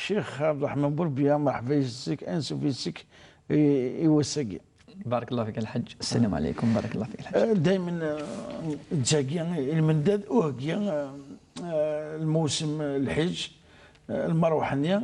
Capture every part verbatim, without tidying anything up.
Ccix Ɛebderreḥman Burbiya, merḥba yes-k, ansuf yes-k i, i wass-agi. Barakallahu fik, a Lḥaǧ. Sslam ɛlaykum, barakallahu fik, a Lḥaǧ. Eh, daymen, eh, nettheggi i lmendad, uheggi, eh, eh, lmewsem, eh, lḥiǧ, eh, lmerweḥ-nni, eh,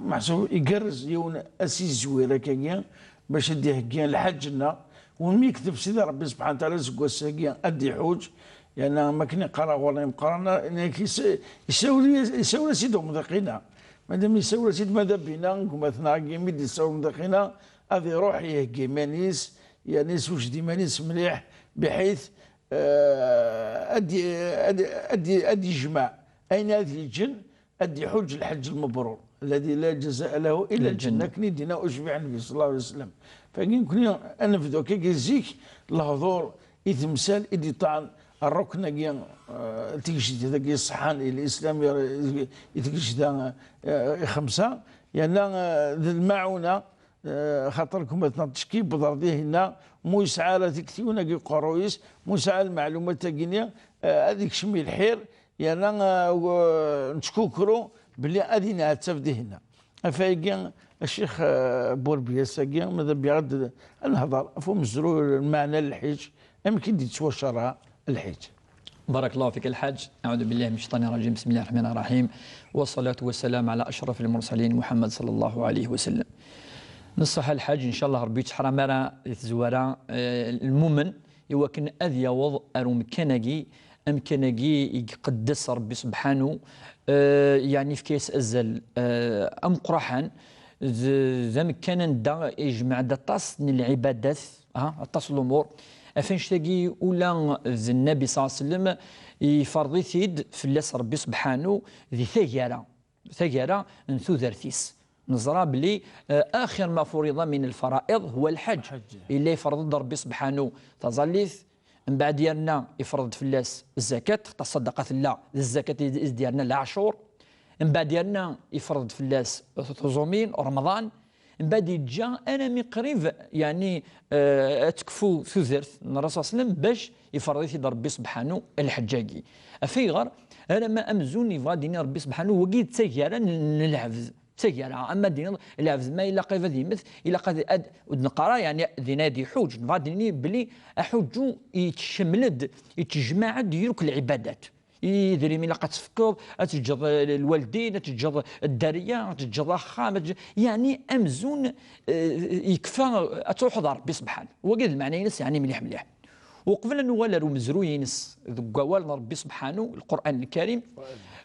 meḥsub igerrez yiwen asizwir akkagi bac ad d-iheggi lḥaǧ-nneɣ. Win mi yekteb Sidi Ṛebbi subḥanahu wa taɛala seg wass-agi ad d-iḥuǧ, yerna am akken iqqar ɣur-i imeqqranen, nekk is-, isawel-, isawel-as-id umḍiq-ina. Madam isawel-as-id madab-ina, gma-tneɣ-agi mi d-isawel umḍiq-ina, ad iruḥ iheggi iman-is, yerna isewjed iman-is mliḥ, biḥit, eh, ad i-, ad, ad i-, ad yejmeɛ ayen ad yeǧǧen, ad d-iḥuǧ lḥeǧ lmebrur, الذي لا جزاء له إلا الجنة, akken i d-yenna ucbiḥ Nnbi صلى الله عليه وسلم. Fagi nekni ad nebdu akkagi zik, lehdur i temsal i d-iṭṭɛen rrukn-agi, eh, tigejdit-agi ṣeḥḥan i lislam, i, i tgejda, eh, i xemsa, yerna, eh, d lmaɛuna, eh, xaṭer gma-tneɣ tecki yewweḍ ar dihinna, mu yesɛa ara tiktiwin-agi uqerruy-is, mu yesɛa lmeɛlumat-agi-nni, eh, ad ikcem i lḥir, yerna, eh, u-, nettkukru belli ad inɛetteb dihinna. Afayagi, a Ccix, eh, Burbiya, ass-agi, ma d abiɣ ad d-, ad nehḍer ɣef umezruy, lmeɛna n lḥiǧ, amek i d-yettwacerreɛ lḥiǧ. بارك الله فيك الحاج. أعوذ بالله من الشيطان الرجيم. بسم الله الرحمن الرحيم. والصلاة والسلام على أشرف المرسلين محمد صلى الله عليه وسلم. Neṣṣeḥ a Lḥaǧ, ncallah Ṛebbi ur yettḥaṛam ara di tezwara, eh, lmumen, i wakken ad yaweḍ ar umkan-agi, amkan-agi i iqeddes Ṛebbi subḥanu, eh, yeɛni yefka-yas azal, eh, ameqqraḥan, d, d amkan anda yejmeɛ-d aṭas n lɛibadat, ha, aṭas n lumuṛ. Ɣef annect-agi ula d Nnabi ṣalla Llahu ɛalayhi wa sallam, iferḍ-it-id fell-as Ṛebbi subḥanu di taggara, taggara n tudert-is. Neẓra belli, eh, axir ma furiḍa min lfara'iḍ huwa lḥaǧ. Lḥaǧ. Yella yefreḍ-d Ṛebbi subḥanu taẓallit, mbeɛd yerna yefreḍ-d fell-as zzakat, xaṭer ṣṣadaqa tella, d zzakat i d, i d-yerna leɛcur. Mbeɛd yerna yefreḍ-d fell-as tuẓumin, Remḍan. Mbeɛd yeǧǧa armi qrib, yeɛni, eh, ad tekfu tudert n Ṛṛasul ṣalla Llahu ɛalayhi wa sallam bac yefreḍ-it-id Ṛebbi subḥanu lḥeǧǧ-agi. Ɣef ayɣer? Alamma amzun yebɣa ad d-yini Ṛebbi subḥanu, wagi d taggara n, n lɛebd. D taggara, ama d-tiniḍ lɛebd ma ilaq ad yemmet, ilaq ad, ad, ur d-neqqar ara, yeɛni, din ad iḥuǧ. Nebɣa ad d-nini belli aḥuǧǧu yettcemmel-d, yettjemmaɛ-d yir akk lɛibadat. Idrimen ilaq ad tefkeḍ, ad teǧǧeḍ, eh, lwaldin, ad teǧǧeḍ dderya, ad teǧǧeḍ axxam, ad teǧǧeḍ, yeɛni amzun, eh, yekfa ad truḥeḍ ɣer Ṛebbi subḥanu. Wagi d lmeɛna-ines, yeɛni mliḥ mliḥ. Uqbel ad nuɣal ar umezruy-ines deg wawal n Ṛebbi subḥanu, Lqur'an Lkarim,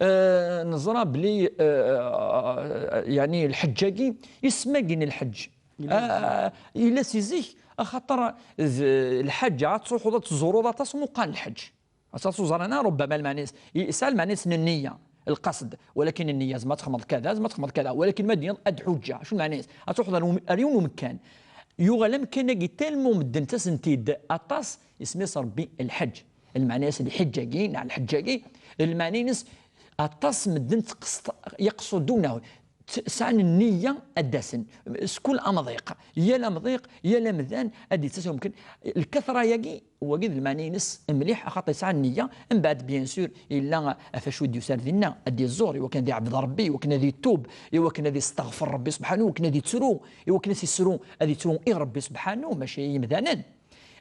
eh, neẓra belli, eh, yeɛni lḥeǧǧ-agi, isem-agi n lḥeǧǧ, yella si zik. Ah, yella si zik, axaṭer d lḥaǧa ad truḥeḍ ad tzuruḍ aṭas n umeqqan lḥeǧǧ. Ad tuẓar ana, rubbama lmeɛna-is, yesɛa lmeɛna-is n nniya, lqasd, walakin nniya zma txedmeḍ kada, zma txedmeḍ kada, walakin ma d-yenniḍ ad ḥuǧǧeɣ, acu lmeɛna-is? Ad truḥeḍ ar um-, ar yiwen umkan. Yuɣal amkan-agi tellement medden ttasen-t-id aṭas, isem-is Ṛebbi lḥeǧǧ. Lmeɛna-is lḥeǧǧ-agi, neɣ lḥeǧǧ-agi, lmeɛna-ines aṭas medden tqesṭ-, yeqṣudunahu. T-, sɛan nniya ad d-asen. S kul amḍiq. Yal amḍiq, yal amdan, ad d-yettas umkan. Lkatra-agi, wagi d lmeɛna-ines mliḥ, axaṭer yesɛa nniya. Mbeɛd, bien sûr, yella ɣef acu i d-yusa ar dinna, ad d-iẓur, i wakken ad iɛbed Ṛebbi, i wakken ad itub, i wakken ad isteɣfer Ṛebbi subḥanu, i wakken ad ittru, i wakken ad ittru, ad ittru i Ṛebbi subḥanu, mačči i yimdanen.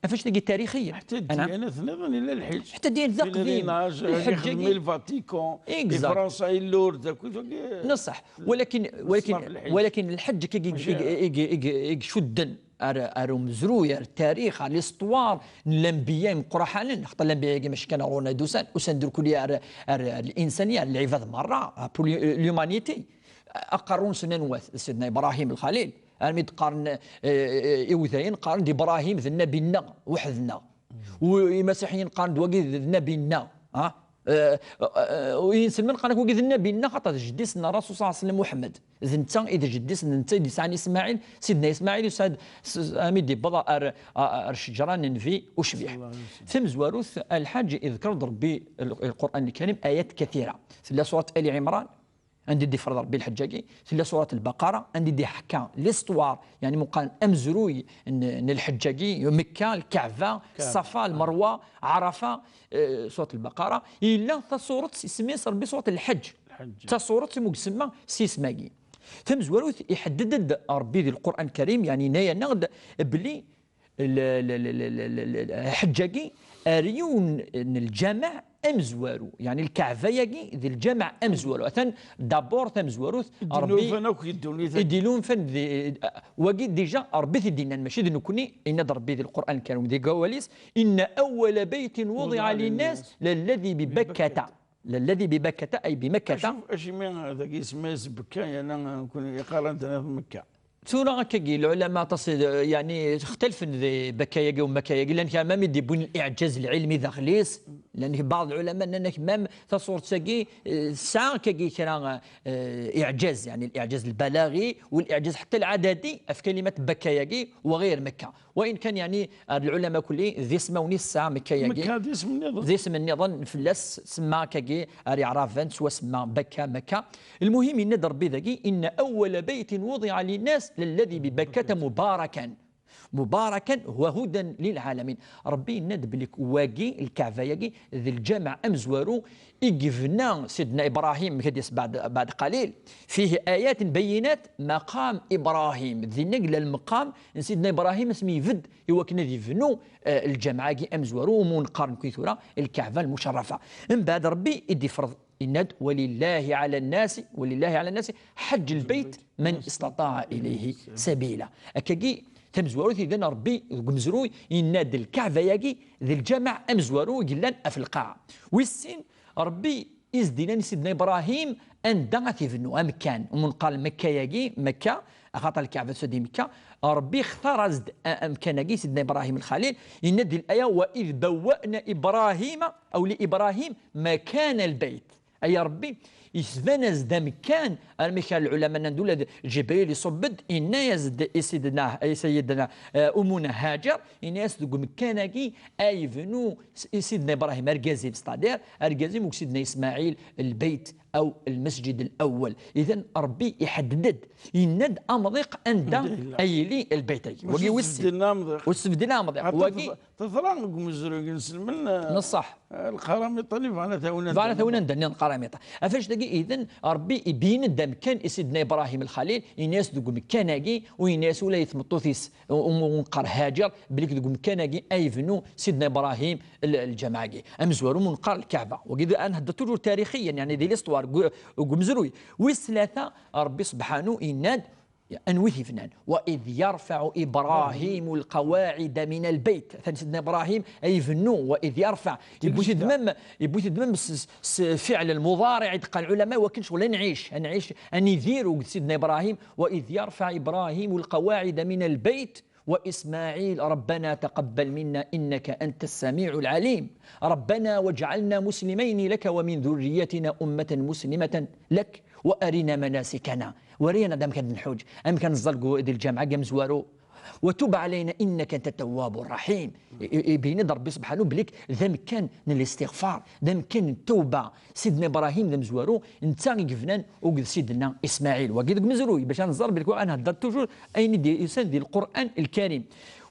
Ɣef annect-agi tarixiyen. Ḥetta d ddiyanat nniḍen yella lḥiǧ. Ḥetta d ddiyanat d aqdim. Pèlerinage, lḥeǧǧ-agi. Yexdem i Lvatikan, i Fransa, i Lourdes, akk wagi. Neṣṣeḥ. Walakin, walakin, walakin lḥeǧǧ-agi i, i, i, i, i, i icudden ar, ar umezruy, ar tarix, ar l'histoire n lanbiya imeqqraḥanen, xaṭer lanbiya-agi mačči kan ɣur-na i d-usan, usan-d irkelli ar, ar, ar l'insaniya, ar lɛibad merra, pour l'humanité. Aqerru-nsen anwa-t? D Sidna Ibrahim Lxalil. Armi d-qqaren, eh, eh, iwdayen, qqaren-d Ibrahim d nnabi-nneɣ, weḥd-nneɣ. U imasiḥiyen qqaren-d wagi d nnabi-nneɣ, ha? Eh, eh, eh, u inselmen qqaren-ak wagi d nnabi-nneɣ, xaṭer d jeddi-s n Ṛṛasul ṣalla Llahu ɛalayhi wa sallam Muḥemmed. D netta i d jeddi-s, d netta i d-yesɛan Ismaɛil, Sidna Ismaɛil yesɛa-d s-, s-, armi d-yewweḍ ar, ar, ar ccejra n nnbi ucbiḥ. Ṣalla Llahu ɛalayhi wa sallam. Tamezwarut, a Lḥaǧ, iḍker-d Ṛebbi l-, Lqur'an Lkarim ayat kathira. Tella surat Ali Ɛimran, anda i d-ifreḍ Ṛebbi lḥeǧǧ-agi, tella surat Lbaqara, anda i d-iḥekka l'histoire, yeɛni meqqar amezruy n, n lḥeǧǧ-agi, Mekka, Lkaɛba, Kaɛba. Ṣafa, Lmerwa, Ɛarafa, eh, surat Lbaqara. Yella tasuret, isem-is Ṛebbi surat Lḥeǧǧ. D tasuret i mu isemma s yisem-agi. Tamezwarut, iḥedded-d Ṛebbi di Lqur'an Lkarim, yeɛni yenna-yaneɣ-d belli l-, l-, lḥeǧǧ-agi ar yiwen n lǧameɛ amezwaru, yeɛni Lkaɛba-yagi d lǧameɛ amezwaru. Atan d'abord tamezwarut, Ṛebbi i d-ilunfan akk i ddunit. I d-ilunfan di, wagi déjà Ṛebbi i t-id-yennan, mačči d nekkni, yenna-d Ṛebbi di Lqur'an Lkarim, di wawal-is, إن أول بيت وضع للناس للذي ببكة. للذي ببكة، أي بمكة. Acimi, acimi dagi isemma-yas Bekka, yerna nekkni iqqar-aneɣ-d Mekka? Tura akkagi, lɛulama aṭas, yeɛni, xtalfen di Bekka-yagi u Mekka-yagi, llan kra même i d-yewwin liɛǧaz lɛilmi daxel-is, llan baɛḍ lɛulama nnan-ak même tasuret-agi, eh, tesɛa akkagi kra, eh, iɛǧaz, yeɛni liɛǧaz lbalaɣi u liɛǧaz ḥetta lɛadadi ɣef kalimat Bekka-yagi wa ɣir Mekka. Wa in kan, yeɛni, ar lɛulama kulli, d ismawen i tesɛa Mekka-yagi. Mekka d isem nniḍen. D isem nniḍen, fell-as semma akkagi ar Iɛraben, tettwasemma Bekka, Mekka. Lmuhim, yenna-d Ṛebbi dagi, إن أول بيت وضع للناس للذي ببكة مباركا. مباركا وهدى للعالمين. Ṛebbi yenna-d belli wagi, Lkaɛba-yagi, d lǧameɛ amezwaru i yebna Sidna Ibrahim, amek ad d-yas baɛd, baɛd qalil, فيه آيات بينات مقام إبراهيم. Dinna yella lmeqam n Sidna Ibrahim asmi ibedd i wakken ad ibnu, eh, lǧameɛ-agi amezwaru, umi neqqar nekki tura Lkaɛba Lmucerrafa. Mbeɛd Ṛebbi i d-ifreḍ, yenna-d: ولله على الناس، ولله على الناس حج البيت من استطاع إليه سبيلا. Akkagi, tamezwarut, idan Ṛebbi deg umezruy yenna-d Lkaɛba-yagi d lǧameɛ amezwaru i yellan ɣef lqaɛa. Wis sin, Ṛebbi i s-d-yennan i Sidna Ibrahim anda ad t-ibnu, amekkan. Umi neqqar Mekka-yagi, Mekka, axaṭer Lkaɛba tusa di Mekka, Ṛebbi ixtar-as-d a-, amekkan-agi i Sidna Ibrahim Lxalil, yenna-d di laya: وإذ بوأنا إبراهيم، أو لإبراهيم، مكان البيت. Ay Ṛebbi, isban-as-d amekkan, armi kra n lɛulama nnan-d ula d Ǧibril iṣubb-d, yenna-yas-d i Sidna, i Sayyidna, eh, Umuna Haǧer, yenna-yas deg umekkan-agi ay ibnu s-, i Sidna Ibrahim argaz-im, c'est-à-dire argaz-im u Sidna Ismaɛil, lbeyt aw lmesǧid lawwal. Idan, Ṛebbi iḥedded-d, yenna-d amḍiq anda ay yili lbeyt-agi. Wagi wis sin. Ur tesbedden amḍiq. Ur tesbedden amḍiq. Wagi teḍra deg umezruy n iselmen, eh, n ṣṣeḥ, eh, lqaramita-nni bɣan ad t-awin anda. Bɣan ad t-awin anda-nni lqaramita. Ɣef wannect-agi, idan, Ṛebbi ibeyyen-d amekkan i Sidna Ibrahim Lxalil, yenna-yas deg umekkan-agi, u yenna-yas ula i tmeṭṭut-is, u, u, u neqqar Haǧer, belli deg umekkan-agi ay ibnu Sidna Ibrahim l-, lǧameɛ-agi. Amezwaru umi neqqar Lkaɛba. Wagi d, ad nhedder toujours tarixiyan, yeɛni di l'histoire, deg u-, deg umezruy. Wis tlata, Ṛebbi subḥanu yenna-d, anwi i t-ibnan? وإذ يرفع إبراهيم القواعد من البيت. Atan Sidna Ibrahim ay ibennu, وإذ يرفع. Yewwi-t-id même, yewwi-t-id même s, s, s fiɛl lmuḍariɛ i d-qqaren lɛulama, i wakken ccɣel ad nɛic, ad nɛic, ad nidir akked Sidna Ibrahim. وإذ يرفع إبراهيم القواعد من البيت وإسماعيل ربنا تقبل منا إنك أنت السميع العليم. ربنا واجعلنا مسلمين لك ومن ذريتنا أمة مسلمة لك وأرنا مناسكنا. Wari-aneɣ-d amek ad nḥuǧ, amek ad neẓẓal gu-, di lǧameɛ-agi amezwaru. وتب علينا إنك أنت التواب الرحيم. I, i, ibeyyen-d Ṛebbi subḥanu belli d amekkan n listiɣfar, d amekkan n tawba. Sidna Ibrahim d amezwaru, netta i yebnan akked Sidna Ismaɛil. Wagi deg umezruy, bac ad nẓer belli ad nhedder toujours ayen i d-yusan di Lqur'an Lkarim.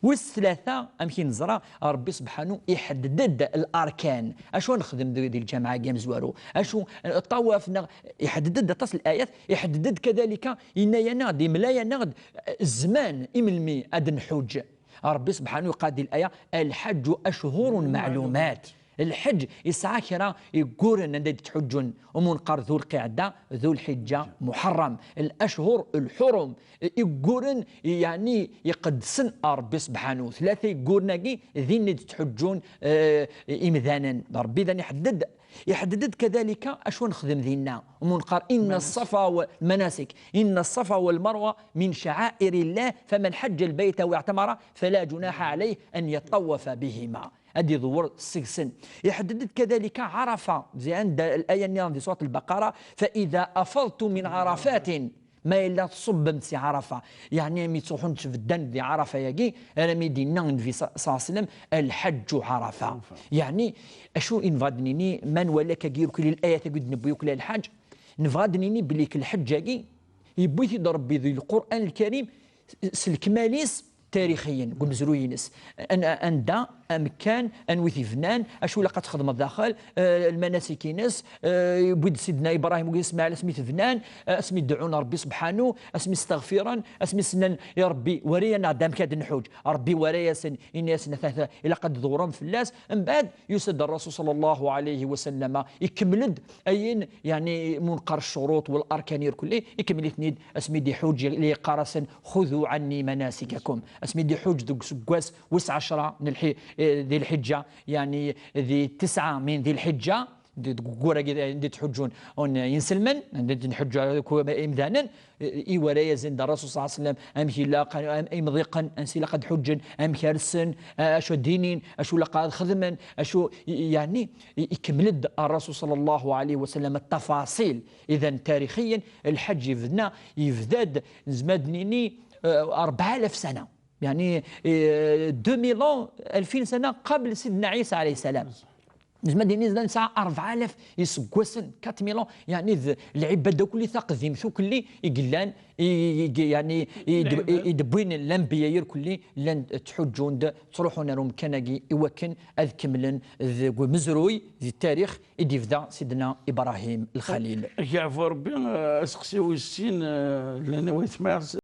Wis tlata, amek i neẓra, Ṛebbi subḥanu iḥedded-d larkan. Acu ad nexdem di, di lǧameɛ-agi amezwaru? Acu, ṭṭawaf neɣ, iḥedded-d aṭas n layat, iḥedded-d kadalika, yenna-yaneɣ-d, imla-yaneɣ-d, eh, zzman i melmi ad nḥuǧ. Ṛebbi subḥanu yeqqar di laya: الحج أشهر معلومات. Lḥeǧ yesɛa kra igguren anda i d-ttḥuǧǧun, umi neqqar Dhu Lqiɛda, Dhu Lḥiǧǧa, Muḥerram. الأشهر الحرم. Igguren, yeɛni, iqedsen a Ṛebbi subḥanu. Tlata igguren-agi, din i d-ttḥuǧǧun, eh, imdanen. Ṛebbi dan iḥedded, iḥedded-d kadalika acu nexdem dinna. Umi neqqar: إن الصفا و-، المناسك. إن الصفا والمروة من شعائر الله فمن حج البيت أو اعتمر فلا جناح عليه أن يطوف بهما. Ad iḍewwer seg-sen. Iḥedded-d kadalika Ɛarafa, di ɛend laya-nni di surat Lbaqara: فإذا أفضتم من عرفات. Ma yella tṣubbem-d si Ɛarafa, yeɛni mi ttruḥun ttbeddan di Ɛarafa-agi, armi d-yenna Nnbi ṣ-, ṣalla Llahu ɛalayhi wa sallam: الحج عرفة. Yeɛni, acu i nebɣa ad d-nini, ma nwala akkagi irkelli layat-agi i d-newwi akk lḥaǧ, nebɣa ad d-nini belli lḥeǧǧ-agi, yewwi-t-id Ṛebbi di Lqur'an Lkarim s, s lekmal-is, tarixiyen deg umezruy-ines. An-, anda, amkan, anwi t-ibnan, acu ilaq ad txedmeḍ daxel, eh, lmanasik-ines, eh, yewwi-d Sidna Ibrahim akked Ismaɛil asmi t-bnan, eh, asmi d-dɛun Ṛebbi subḥanu, asmi staɣfiren, asmi s-nnan i Ṛebbi wara-yaneɣ-d amek ad nḥuǧ. Ṛebbi wara-yasen, ini-yasen ata, ata, ilaq ad d-tḍewrem fell-as. Mbeɛd yusa-d Ṛṛasul ṣalla Llahu ɛalayhi wa sallama, ikemmel-d ayen, yeɛni, mu neqqar ccuruṭ wal arkan irkelli, ikemmel-iten-id asmi d-iḥuǧ, li yeqqar-asen: "Xudu ɛanni manasikakum." Asmi d-iḥuǧ deg useggas wis ɛecṛa n lḥi-, eh, di lḥiǧǧa, yeɛni di tesɛa min di lḥiǧǧa, di, deg waggur-agi di, di ttḥuǧǧun un yinselmen, di, di nḥuǧǧu akk imdanen, eh, i wara yazen d Ṛṛasul ṣalla Llahu ɛalayhi wa sallam, amek ilaq, am-, imḍiqen, ansi ilaq ad ḥuǧǧen, amek rsen, eh, acu ad d-inin, acu ilaq ad xedmen, acu, i-, yeɛni, i-, ikemmel-d Ṛṛasul ṣalla Llahu ɛalayhi wa sallam ttafaṣil. Idan, tarixiyen, lḥeǧ ibna, yebda-d, nezmer ad d-nini, eh, ṛebɛa alaf sana. Yeɛni, eh, deux mille ans, alfin sana qabel Sidna Ɛisa ɛalayhi ssalam. Nezmer ad d-nini zdan nesɛa ṛebɛa alaf iseggasen, quatre mille ans, yeɛni d lɛibada kulli taqdimt ukelli i yellan, i, i, i, yeɛni, i d-, i, i d-wwin lanbiya irkelli, llan ttḥuǧǧun-d, ttruḥun ar umkan-agi i wakken ad kemmlen deg umezruy, di tarix i d-yebda Sidna Ibrahim Lxalil. Ak yeɛfu Ṛebbi, eh, aseqsi wis sin, eh, llan waytma